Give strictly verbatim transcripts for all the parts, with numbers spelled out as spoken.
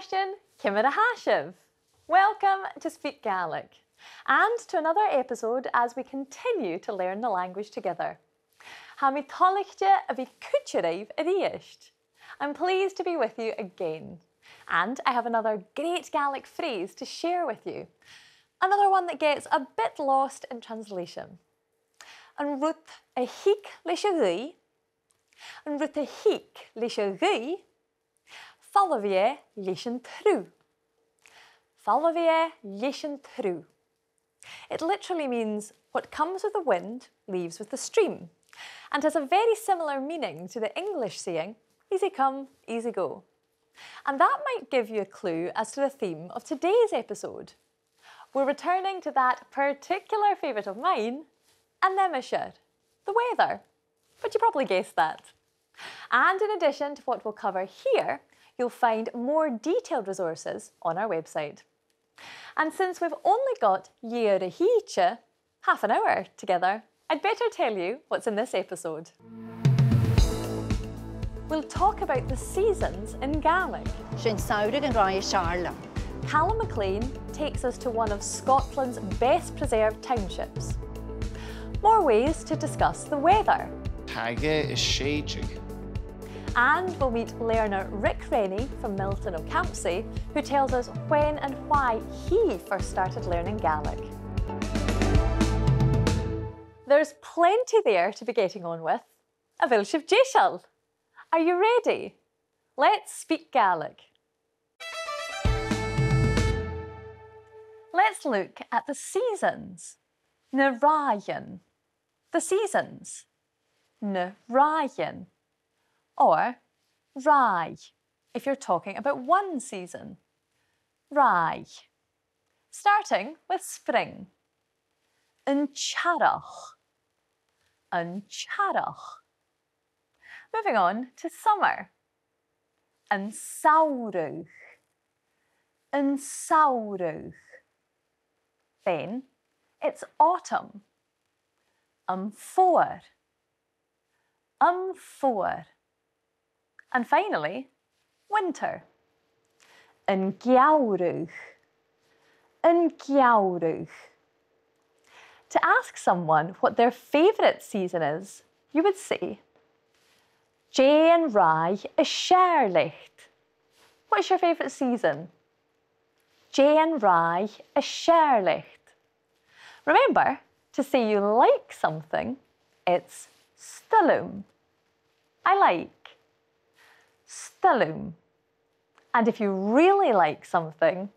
Sin, ciamar a tha sibh? Welcome to Speak Gaelic, and to another episode as we continue to learn the language together. Tha mi toilichte a bhith cuide ribh a-rithist. I'm pleased to be with you again, and I have another great Gaelic phrase to share with you, another one that gets a bit lost in translation. An rud a thig leis a' ghaoith, an rud a thig leis a' ghaoith, falbhaidh e leis an t-sruth. Falbhaidh e leis an t-sruth. It literally means, "What comes with the wind leaves with the stream," and has a very similar meaning to the English saying, "Easy come, easy go." And that might give you a clue as to the theme of today's episode. We're returning to that particular favourite of mine, an aimsir, the weather. But you probably guessed that. And in addition to what we'll cover here, you'll find more detailed resources on our website. And since we've only got leth-uair a thìde, half an hour together, I'd better tell you what's in this episode. We'll talk about the seasons in Gaelic. 'S e an samhradh an ràith as fheàrr leam. Calum MacLean takes us to one of Scotland's best preserved townships. More ways to discuss the weather. Tha e a' sèideadh. And we'll meet learner Rick Rennie from Milton o' Campsie, who tells us when and why he first started learning Gaelic. There's plenty there to be getting on with. A bheil sibh deiseil? Are you ready? Let's speak Gaelic. Let's look at the seasons. Na ràithean. The seasons. Na ràithean. Or ràith, if you're talking about one season. Ràith. Starting with spring. An t-earrach. An t-earrach. Moving on to summer. An samhradh. An samhradh. Then it's autumn. Am foghar. Am foghar. And finally, winter. An geamhradh. An geamhradh. To ask someone what their favourite season is, you would say, "Dè an ràith as fheàrr leat?" What's your favourite season? "Dè an ràith as fheàrr leat?" Remember, to say you like something, it's 's toil leam. I like. 'S toil leam. And if you really like something,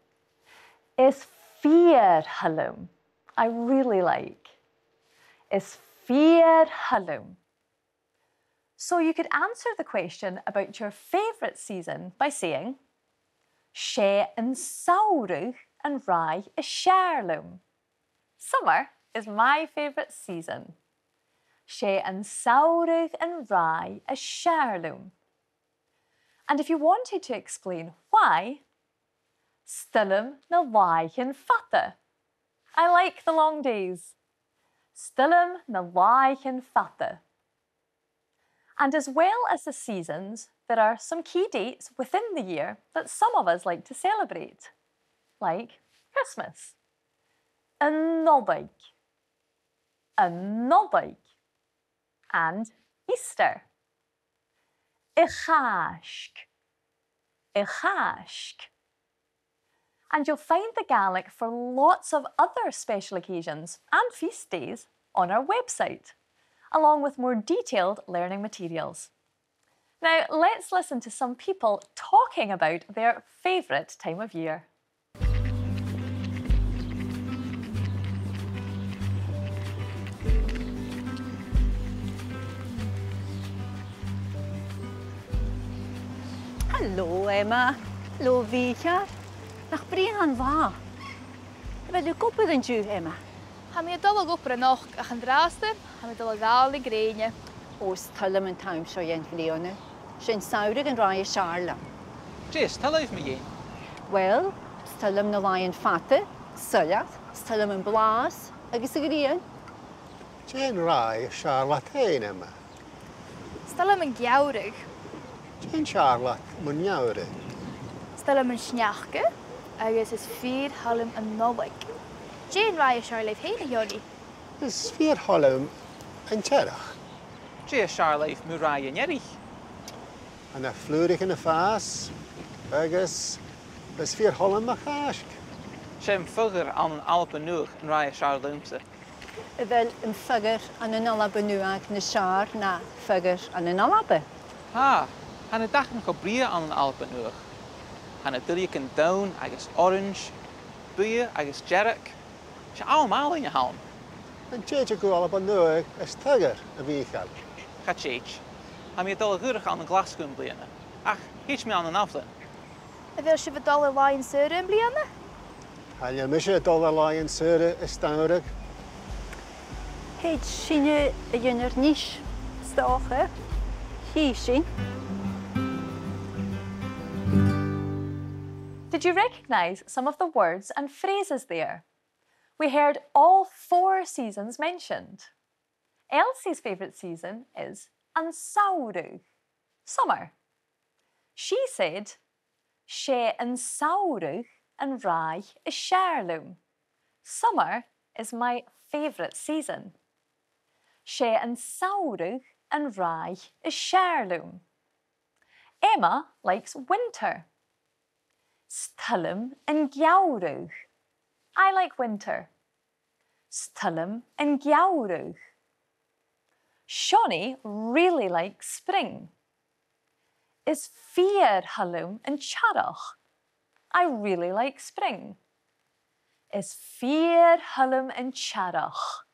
is fìor thoil leam. I really like. Is fìor thoil leam. So you could answer the question about your favourite season by saying, 'S e an samhradh an ràith as fheàrr leam. Summer is my favourite season. 'S e an samhradh an ràith as fheàrr leam. And if you wanted to explain why, 's toil leam na làithean fada. I like the long days. 'S toil leam na làithean fada. And as well as the seasons, there are some key dates within the year that some of us like to celebrate, like Christmas, an Nollaig, an Nollaig, and Easter. A' Chàisg. A' Chàisg. And you'll find the Gaelic for lots of other special occasions and feast days on our website, along with more detailed learning materials. Now, let's listen to some people talking about their favourite time of year. Halò, Emma. Halò, a Mhìcheil. Nach brèagha an là. A bheil thu ag obair an-diugh, Emma? Tha mi a' dol a dh'obair a-nochd, ach an-dràsta, tha mi a' dol a ghabhail na grèine. Ò, 's toil leam an t-àm seo dhen bhliadhna. 'S e an samhradh an ràith as fheàrr leam. Dè as toil leibh mu dheidhinn? Uill, 's toil leam na làithean fada, soilleir, 's toil leam am blàths agus a' ghrian. Dè an ràith as fheàrr leat fhèin, Emma? 'S toil leam an geamhradh. Dè as fheàrr leat mun gheamhradh? 'S Toil leam an t-sneachda agus is fìor thoil leam an Nollaig. Dè an ràith as fheàrr leibh fhèin, a Sheonaidh? Is fìor thoil leam an t-earrach. Dè as fheàrr leibh mu ràith an earraich? Tha na flùraichean a' fàs agus is fìor thoil leam mo Chàisg. 'S e am foghair ann an Alba Nuadh an ràith as fheàrr leamsa. A bheil am foghair ann an Alba Nuadh nas fheàrr na foghair ann an Alba? Tha, tha na dathan cho brèagha ann an Alba Nuadh. Tha na duilleagan donn agus orains, buidhe agus dearg. 'S e àm àlainn a th' ann. An tèid thu gu Alba Nuadh as t-fhoghair, a Mhìcheil? Cha tèid. Tha mi a' dol a dh'fhuireach ann an Glaschu am-bliadhna, ach thèid mi ann an ath-bhliadhna. A bheil sibh a' dol air làithean-saora am-bliadhna? Chan eil mise a' dol air làithean-saora as t-samhradh. Thèid sinne a dh'fhuireach a-nis, 's dòcha. Chì sinn. Did you recognise some of the words and phrases there? We heard all four seasons mentioned. Elsie's favourite season is an samhradh, summer. She said, 'S e an samhradh an ràith as fheàrr leam. Summer is my favourite season. 'S e an samhradh an ràith as fheàrr leam. Emma likes winter. 'S toil leam an geamhradh. I like winter. 'S toil leam an geamhradh. Seonaidh really likes spring. Is fìor thoil leam an t-earrach. I really like spring. Is fìor thoil leam an t-earrach.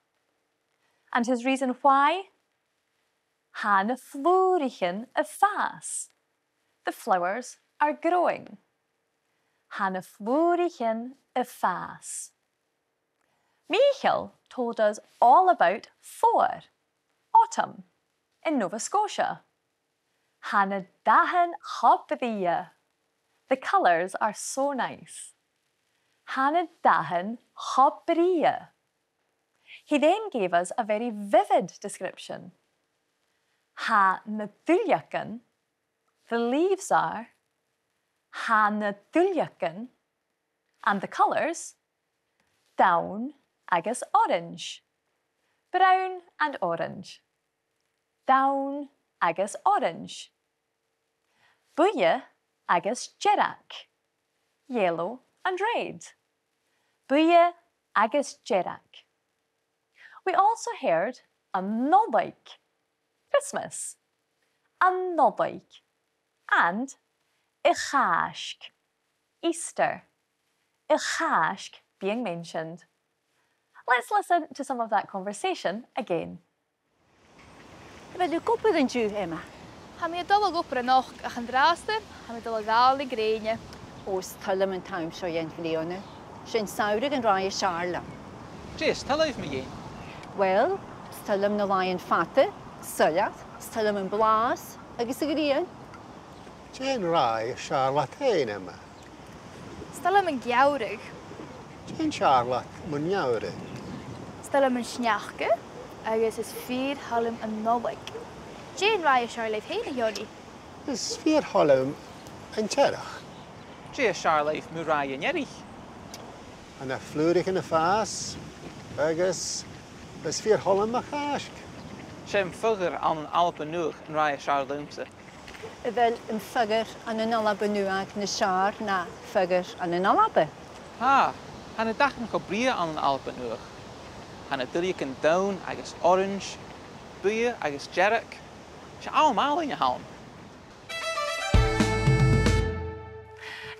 And his reason why? Tha na flùraichean a' fàs. The flowers are growing. Tha na flùraichean a' fàs. Mìcheal told us all about fodhar, autumn, in Nova Scotia. Tha na dathan cho brèagha. The colours are so nice. Tha na dathan cho brèagha. He then gave us a very vivid description. Tha na duilleagan, the leaves are, tha na duilleagan, and the colours, donn agus orains. Brown and orange. Donn agus orains. Buidhe agus dearg. Yellow and red. Buidhe agus dearg. We also heard an Nollaig, Christmas. An Nollaig. And a' Chàisg, Easter. A' Chàisg being mentioned. Let's listen to some of that conversation again. A bheil thu ag obair an-diugh, Emma? Tha mi a' dol a dh'obair a-nochd, ach an-dràsta, tha mi a' dol a ghabhail na grèine. Ò, 's toil leam an t-àm seo dhen bhliadhna. 'S e an samhradh an ràith as fheàrr leam. Dè as toil leibh mu dheidhinn? Well, 's toil leam na làithean fada, soilleir, 's toil leam am blàths agus a' ghrian. Dè an ràith as fheàrr leat fhèin, Emma? 'S toil leam an geamhradh. Dè as fheàrr leat mun gheamhradh? 'S toil leam an sneachda, agus is fìor thoil leam an Nollaig. Dè an ràith as fheàrr leibh fhèin, a Sheonaidh? Is fìor thoil leam an t-earrach. Dè as fheàrr leibh mu ràith an earraich? Tha na flùraichean a' fàs, agus is fìor thoil leam mo Chàisg. 'S e am foghair ann an Alba Nuadh an ràith as fheàrr leamsa. A bheil am foghair ann an Alba Nuadh nas fheàrr na foghair ann an Alba? Tha, tha na dathan cho brèagha ann an Alba Nuadh. Tha na duilleagan donn agus orains, buidhe agus dearg. 'S e àm àlainn a th' ann.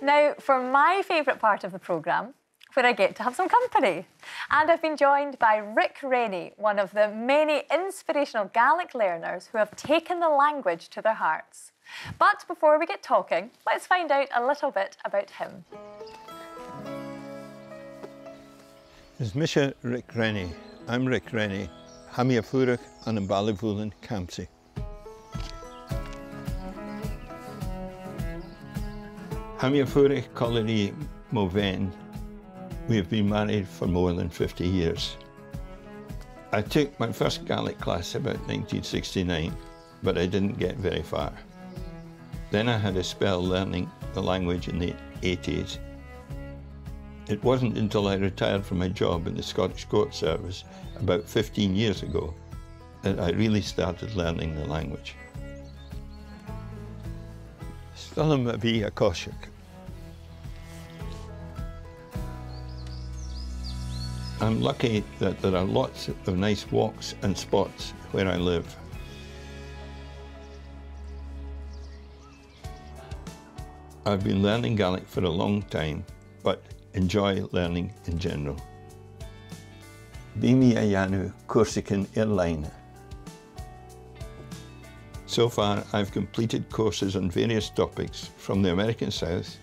Now, for my favourite part of the programme, where I get to have some company. And I've been joined by Rick Rennie, one of the many inspirational Gaelic learners who have taken the language to their hearts. But before we get talking, let's find out a little bit about him. Is mise Rick Rennie. I'm Rick Rennie. Tha mi a' fuireach ann am Ballybhoolain, Campsie. Tha mi a' fuireach còmhla ri mo bhean. We have been married for more than fifty years. I took my first Gaelic class about nineteen sixty-nine, but I didn't get very far. Then I had a spell learning the language in the eighties. It wasn't until I retired from my job in the Scottish Court Service about fifteen years ago that I really started learning the language. 'S toil leam a bhith a' coiseachd. I'm lucky that there are lots of nice walks and spots where I live. I've been learning Gaelic for a long time, but enjoy learning in general. Bidh mi a' dèanamh cùrsaichean air-loidhne. So far, I've completed courses on various topics, from the American South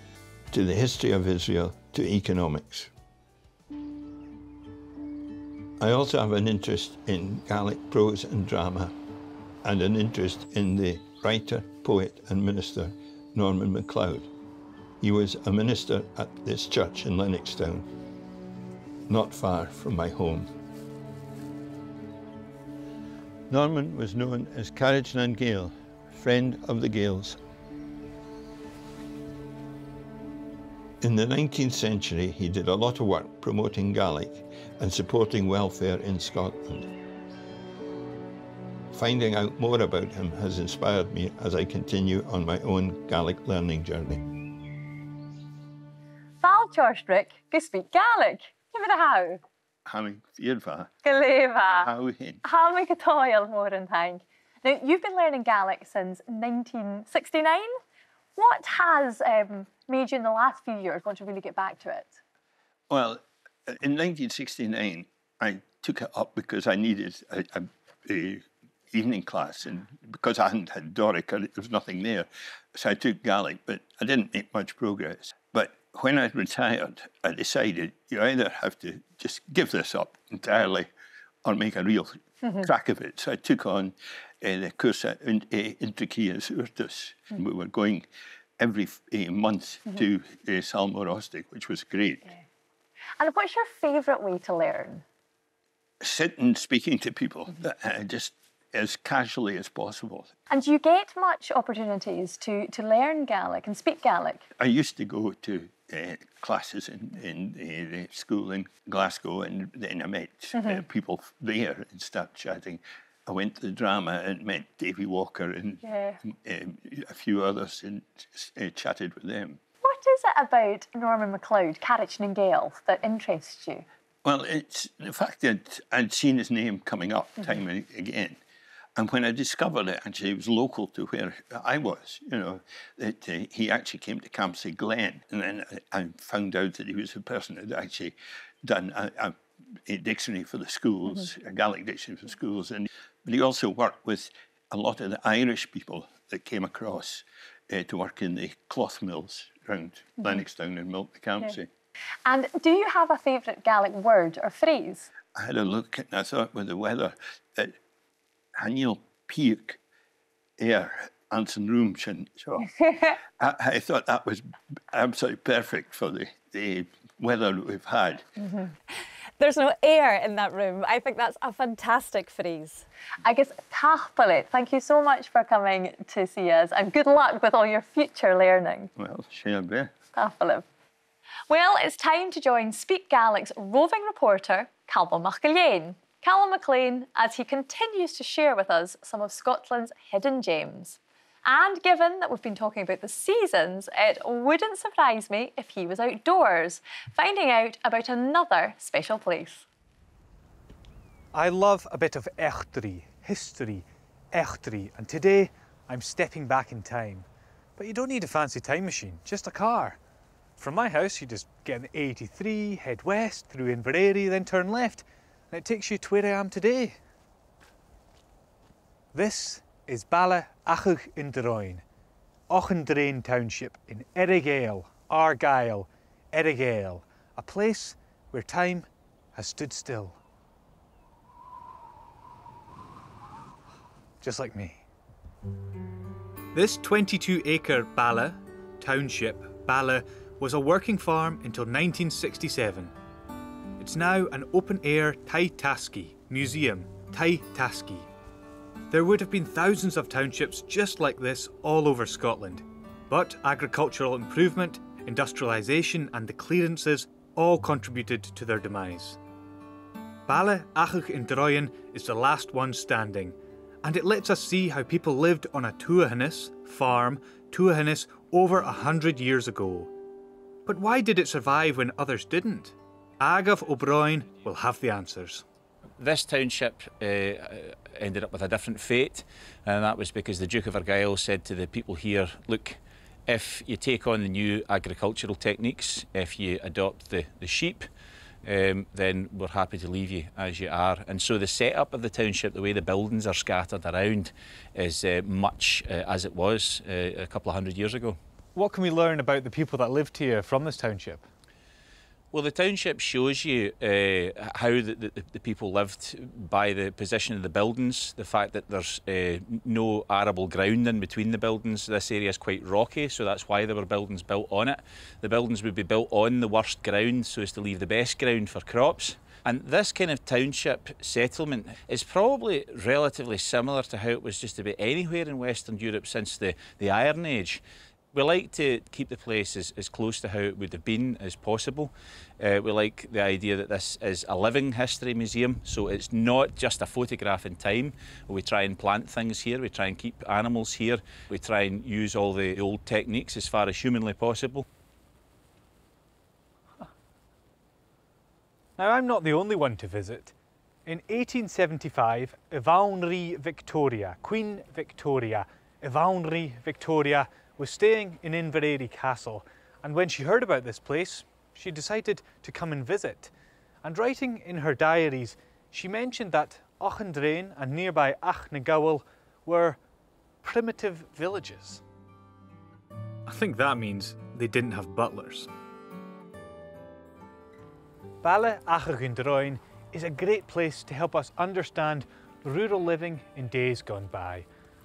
to the history of Israel to economics. I also have an interest in Gaelic prose and drama, and an interest in the writer, poet and minister Norman MacLeod. He was a minister at this church in Lennoxtown, not far from my home. Norman was known as Caraid nan Gàidheal, friend of the Gaels. In the nineteenth century, he did a lot of work promoting Gaelic and supporting welfare in Scotland. Finding out more about him has inspired me as I continue on my own Gaelic learning journey. Fàilte ort, Rick, gu SpeakGaelic. Ciamar a tha thu? Tha mi fìor mhath. Glè mhath. Tha thu fhèin? Tha mi gu toil, mòran taing. Now, you've been learning Gaelic since nineteen sixty-nine. What has, um, made you in the last few years want to really get back to it? Well, in nineteen sixty-nine, I took it up because I needed a, a, a evening class, and because I hadn't had Doric, I, there was nothing there. So I took Gaelic, but I didn't make much progress. But when I retired, I decided you either have to just give this up entirely or make a real crack of it. So I took on, eh, the course at, in, eh, Introcaidh is Ùirdas. And we were going every f-, eh, month to, eh, Sabhal Mòr Ostaig, which was great. Yeah. And what's your favourite way to learn? Sitting and speaking to people, uh, just as casually as possible. And do you get much opportunities to, to learn Gaelic and speak Gaelic? I used to go to, uh, classes in, in, uh, the school in Glasgow, and then I met, uh, people there and started chatting. I went to the drama and met Davy Walker and, um, a few others and, uh, chatted with them. What is it about Norman MacLeod, Caraid nan Gàidheal, that interests you? Well, it's the fact that I'd seen his name coming up time and again. And when I discovered it, actually, it was local to where I was, you know, that, uh, he actually came to Campsie Glen. And then I, I found out that he was the person that had actually done a, a, a dictionary for the schools, a Gaelic dictionary for schools. And, but he also worked with a lot of the Irish people that came across, uh, to work in the cloth mills round Lennoxtown and Milton Keynes. And do you have a favourite Gaelic word or phrase? I had a look and I thought with the weather that chan eil pìob air anns an rùm sin. So I, I thought that was absolutely perfect for the, the weather that we've had. There's no air in that room. I think that's a fantastic phrase. Agus tapadh leat. Thank you so much for coming to see us, and good luck with all your future learning. Well, sin e. Tapadh leibh. Well, it's time to join SpeakGaelic's roving reporter, Calum MacIlleathain. Calum MacLean, as he continues to share with us some of Scotland's hidden gems. And given that we've been talking about the seasons, it wouldn't surprise me if he was outdoors, finding out about another special place. I love a bit of eachdraidh, history, eachdraidh, and today I'm stepping back in time. But you don't need a fancy time machine, just a car. From my house, you just get an eighty-three, head west through Inveraray, then turn left, and it takes you to where I am today. This is Baile Achadh an Dròin, Auchendrayne Township in Earra-Ghàidheal, Argyll, Earra-Ghàidheal, a place where time has stood still. Just like me. This twenty-two acre baile, township, baile, was a working farm until nineteen sixty-seven. It's now an open-air taigh-tasgaidh museum, Taigh Tasgaidh. There would have been thousands of townships just like this all over Scotland, but agricultural improvement industrialisation and the clearances all contributed to their demise. Baile Achadh an Draoidhean is the last one standing, and it lets us see how people lived on a tuathanas, farm, tuathanas over a hundred years ago. But why did it survive when others didn't? Àdhmhaidh O'Broin will have the answers. This township, uh, ended up with a different fate, and that was because the Duke of Argyll said to the people here, "Look, if you take on the new agricultural techniques, if you adopt the, the sheep, um, then we're happy to leave you as you are." And so the setup of the township, the way the buildings are scattered around, is, uh, much, uh, as it was, uh, a couple of hundred years ago. What can we learn about the people that lived here from this township? Well, the township shows you, uh, h-, how the, the, the people lived by the position of the buildings, the fact that there's, uh, n-, no arable ground in between the buildings. This area is quite rocky, so that's why there were buildings built on it. The buildings would be built on the worst ground so as to leave the best ground for crops. And this kind of township settlement is probably relatively similar to how it was just about anywhere in Western Europe since the, the Iron Age. We like to keep the place as, as close to how it would have been as possible. Uh, we like the idea that this is a living history museum, so it's not just a photograph in time. We try and plant things here, we try and keep animals here, we try and use all the old techniques as far as humanly possible. Now, I'm not the only one to visit. In eighteen seventy-five, a Bhanrigh Victoria, Queen Victoria, a Bhanrigh Victoria, was staying in Inveraray Castle, and when she heard about this place, she decided to come and visit. And writing in her diaries, she mentioned that Achadh an Draoidhean and nearby Achadh na Gabhail were primitive villages. I think that means they didn't have butlers. Baile Achadh an Draoidhean is a great place to help us understand rural living in days gone by,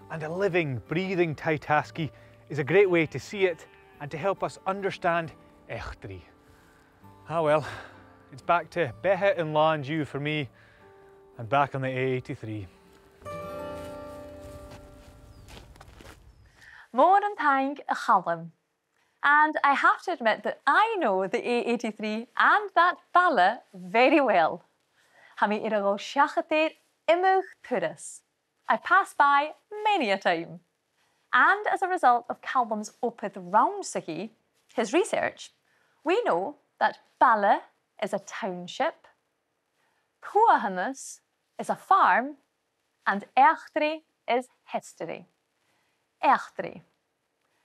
and a living, breathing Taigh Tasgaidh is a great way to see it and to help us understand eachdraidh. Ah well, it's back to beatha an là an-diugh for me and back on the A eighty-three. Mòran taing, a Chaluim. And I have to admit that I know the A eighty-three and that baile very well. Tha mi air a dhol seachad air iomadh turas. I've passed by many a time. And as a result of Calum's obair rannsachaidh, his research, we know that baile is a township, tuathanas is a farm, and eachdraidh is history. Eachdraidh.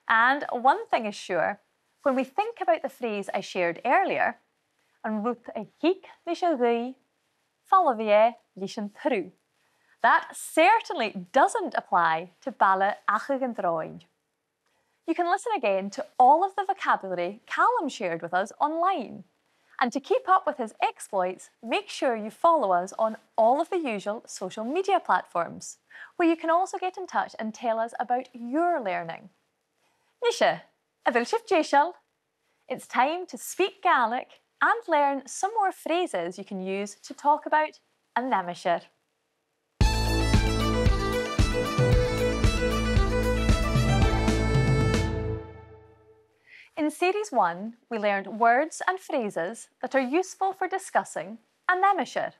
And one thing is sure, when we think about the phrase I shared earlier, an rud a thig leis a' ghaoith, falbhaidh e leis an truth. That certainly doesn't apply to Baile Achadh an Draoidhean. You can listen again to all of the vocabulary Calum shared with us online. And to keep up with his exploits, make sure you follow us on all of the usual social media platforms, where you can also get in touch and tell us about your learning. Nise, a bheil sibh deiseil? It's time to speak Gaelic and learn some more phrases you can use to talk about an aimsir. In series one, we learned words and phrases that are useful for discussing an aimsir,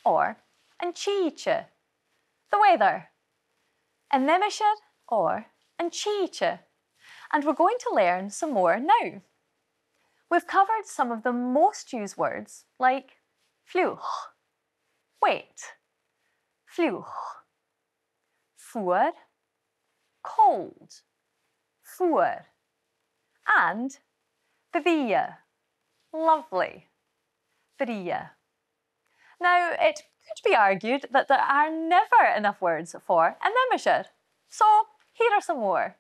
or an t-sìde, the weather. An aimsir or an t-sìde. And we're going to learn some more now. We've covered some of the most used words, like fliuch, wet, fliuch, fuar, cold, fuar, and brèagha, lovely, brèagha. Now, it could be argued that there are never enough words for an aimsir, so here are some more.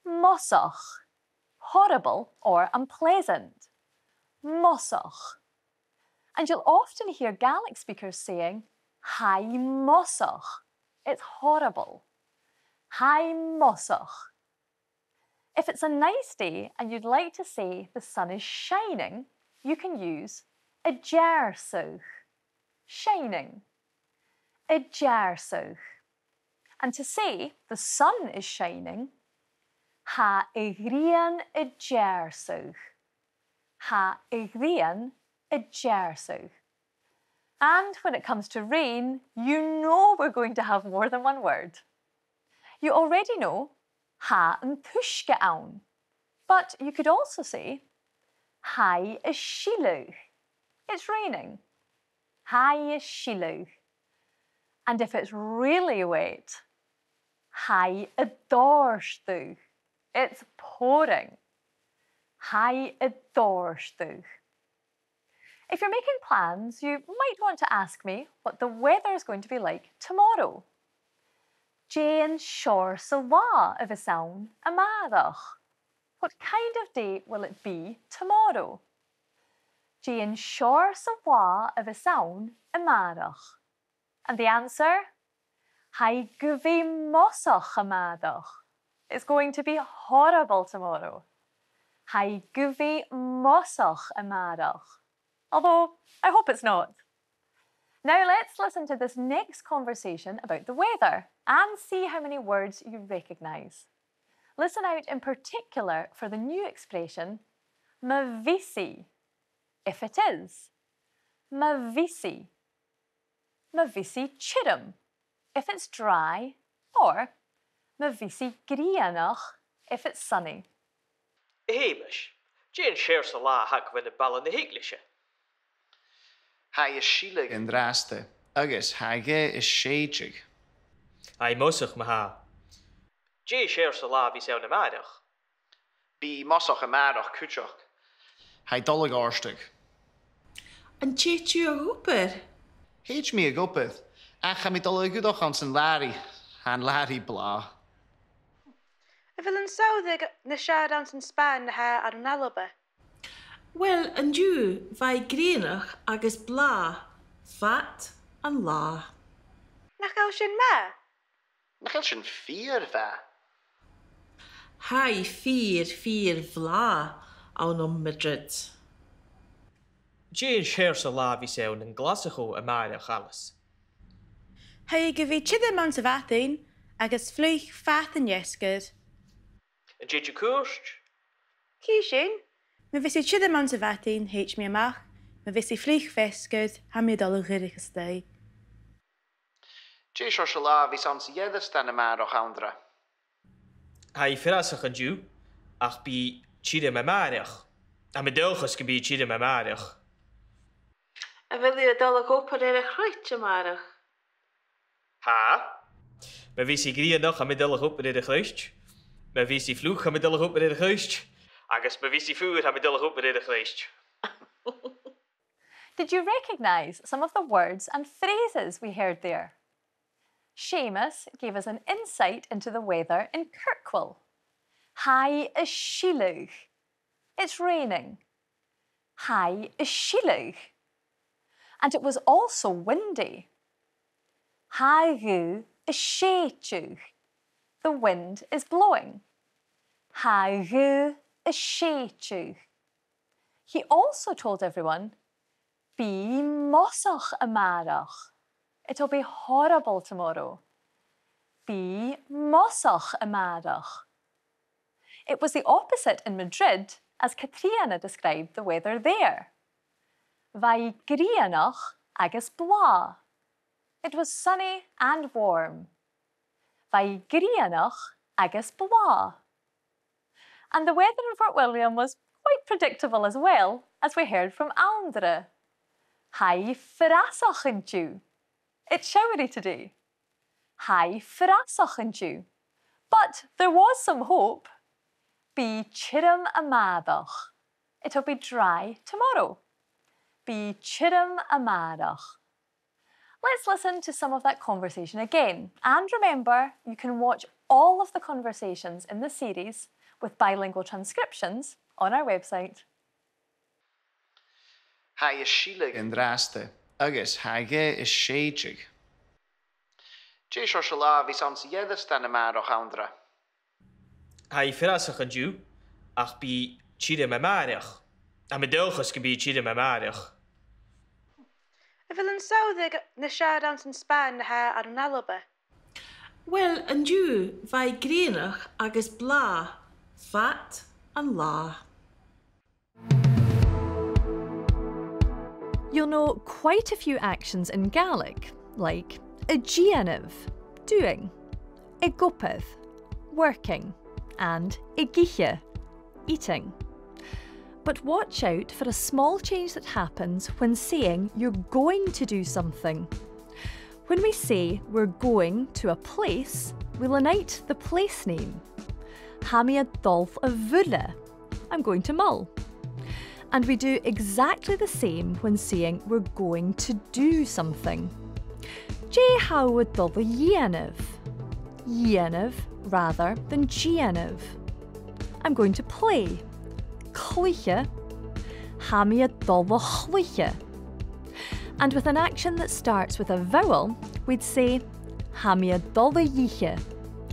Mosach, horrible or unpleasant. Mosach. And you'll often hear Gaelic speakers saying, "Tha i mosach." It's horrible. Tha i mosach. If it's a nice day and you'd like to say the sun is shining, you can use a deàrrsadh, shining. A deàrrsadh. And to say the sun is shining, Tha a' ghrian a' deàrrsadh. Tha a' ghrian a' deàrrsadh. And when it comes to rain, you know we're going to have more than one word. You already know tha an t-uisge ann, but you could also say tha i a' sileadh. It's raining. Tha i a' sileadh. And if it's really wet, tha i a' dòrtadh. It's pouring. Tha i a' dòrtadh. If you're making plans, you might want to ask me what the weather is going to be like tomorrow. Dè an seòrsa latha a bhios ann a-màireach? What kind of day will it be tomorrow? Dè an seòrsa latha a bhios ann a-màireach? And the answer? Tha i gu bhith mosach a-màireach. It's going to be horrible tomorrow. Tha i gu bhith mosach a-màireach. Although, I hope it's not. Now let's listen to this next conversation about the weather and see how many words you recognise. Listen out in particular for the new expression, ma bhios i, if it is. Ma bhios i. Ma bhios i tioram, if it's dry, or ma bhios i grianach, if it's sunny. A Sheumais, dè an seòrsa latha a th' agaibh ann am baile na h-eaglaise? Tha i a' sileadh an-dràsta, agus tha a' ghaoth a' sèideadh. Tha i mosach ma-thà. Dè an seòrsa latha a bhios ann a-màireach? Bidh i mosach a-màireach cuideachd. Tha i a' dol a dhòrtadh. An tèid thu a dh'obair? Thèid mi a dh'obair, ach tha mi a' dol a dh'fhuireach anns an làraidh. Tha an làraidh blàth. A bheil an samhradh nas fheàrr anns an Spàinn na tha ann an Alba? Uill, an-diugh, bha i grianach agus blàth fad an latha. Nach eil sin math? Nach eil sin fìor mhath? Tha i fìor, fìor bhlàth ann am Madrid. Dè an seòrsa latha a bhios ann an Glaschu a-màireach, Alice? Tha i gu bhith tioram anns a' mhadainn agus fliuch fad an fheasgair. An tèid thu a' cuairt? Chì sinn. Ma bhios i tioram anns a' mhadainn, thèid mi a-mach. Ma bhios i fliuch feasgar, tha mi a' dol a dh'fhuireach a-staigh. Dè seòrsa latha a bhios anns a' Ghearasdan a-màireach, Anndra? Tha i frasach an-diugh, ach bidh i tioram a-màireach. Tha mi an dòchas gum bi i tioram a-màireach. A bheil thu a' dol a dh'obair air a' chroit a-màireach? Tha. Ma bhios i grianach, tha mi a' dol a dh'obair air a' chroit. Ma bhios i fliuch, tha mi a' dol a dh'obair air a' chroit. Agus ma bhios i fuar, tha mi a' dol a dh'obair air a' chroit. Did you recognise some of the words and phrases we heard there? Seumas gave us an insight into the weather in Kirkwall. Tha i a' sileadh. It's raining. Tha i a' sileadh. And it was also windy. Tha a' ghaoth a' sèideadh. The wind is blowing. Tha a' ghaoth a' sèideadh. He also told everyone, bidh i mosach a-màireach. It'll be horrible tomorrow. Bidh i mosach a-màireach. It was the opposite in Madrid, as Catrìona described the weather there. Bha i grianach agus blàth. It was sunny and warm. Bha i grianach agus blàth. And the weather in Fort William was quite predictable as well, as we heard from Anndra. Tha i frasach an-diugh. It's showery today. Tha i frasach an-diugh. But there was some hope. Bidh i tioram a-màireach. It'll be dry tomorrow. Bidh i tioram a-màireach. Let's listen to some of that conversation again. And remember, you can watch all of the conversations in the series with bilingual transcriptions on our website. Tha i a' sileadh an-dràsta, agus tha a' ghaoth a' sèideadh. Dè seòrsa latha a bhios anns a' Ghearasdan a-màireach, Anndra? Tha i frasach an-diugh, ach bidh i tioram a-màireach. Tha mi an dòchas gum bi i tioram a-màireach. A bheil an samhradh nas fheàrr anns an Spàinn na tha ann an Alba? Uill, an-diugh, bha i grianach agus blàth Fad an latha. You'll know quite a few actions in Gaelic, like a' dèanamh, doing, ag obair, working, and ag ithe, eating. But watch out for a small change that happens when saying you're going to do something. When we say we're going to a place, we'll inite the place name. Tha mi a' dol a Mhuile. I'm going to Mull. And we do exactly the same when saying we're going to do something. Dè tha thu a' dol a dhèanamh? Dhèanamh rather than dèanamh. I'm going to play. Cluiche. Tha mi a' dol a chluiche. And with an action that starts with a vowel, we'd say, tha mi a' dol a dh'ithe.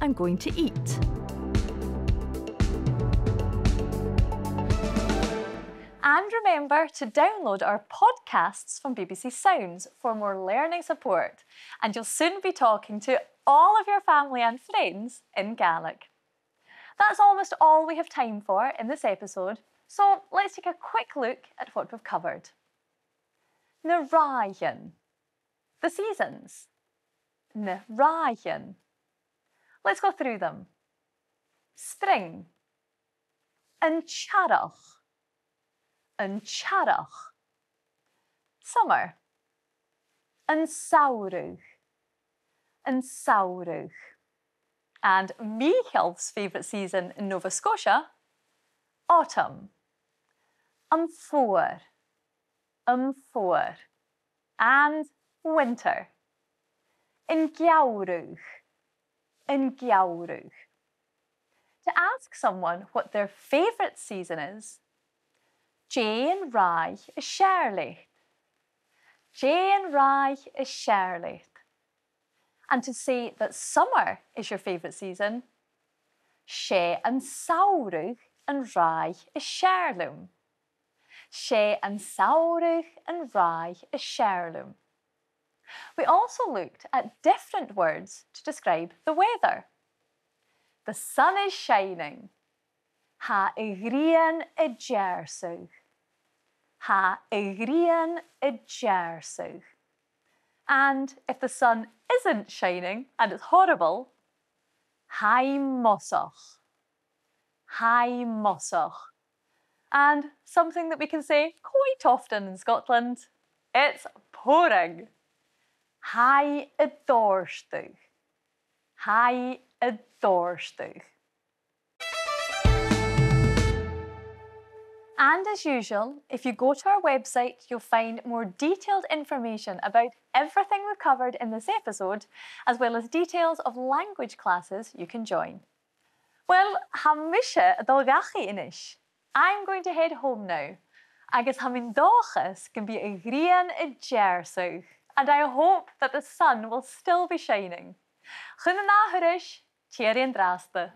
I'm going to eat. And remember to download our podcasts from B B C Sounds for more learning support, and you'll soon be talking to all of your family and friends in Gaelic. That's almost all we have time for in this episode, so let's take a quick look at what we've covered. Na ràithean. The seasons. Na ràithean. Let's go through them. Spring. An t-earrach. An t-earrach. Summer. An t-samhradh. An t-samhradh. And Michal's favourite season in Nova Scotia, autumn. Am foghar. Am foghar. And winter. An geamhradh. An geamhradh. To ask someone what their favourite season is, dè an ràith as fheàrr leat? Dè an ràith as fheàrr leat? And to say that summer is your favourite season, 's e an samhradh an ràith as fheàrr leam. 'S e an samhradh an ràith as fheàrr leam. We also looked at different words to describe the weather. The sun is shining. Tha a' ghrian a' deàrrsadh. Tha a' ghrian a' deàrrsadh. And if the sun isn't shining and it's horrible, tha i mosach. Tha i mosach. And something that we can say quite often in Scotland, it's pouring. Tha i a' dòrtadh. Tha i a' dòrtadh. And as usual, if you go to our website, you'll find more detailed information about everything we've covered in this episode, as well as details of language classes you can join. Well, tha mise a' dol dhachaigh a-nis. I'm going to head home now, agus tha mi an dòchas gum bi a' ghrian a' deàrrsadh, and I hope that the sun will still be shining. Chun an ath thuras, tìoraidh an-dràsta.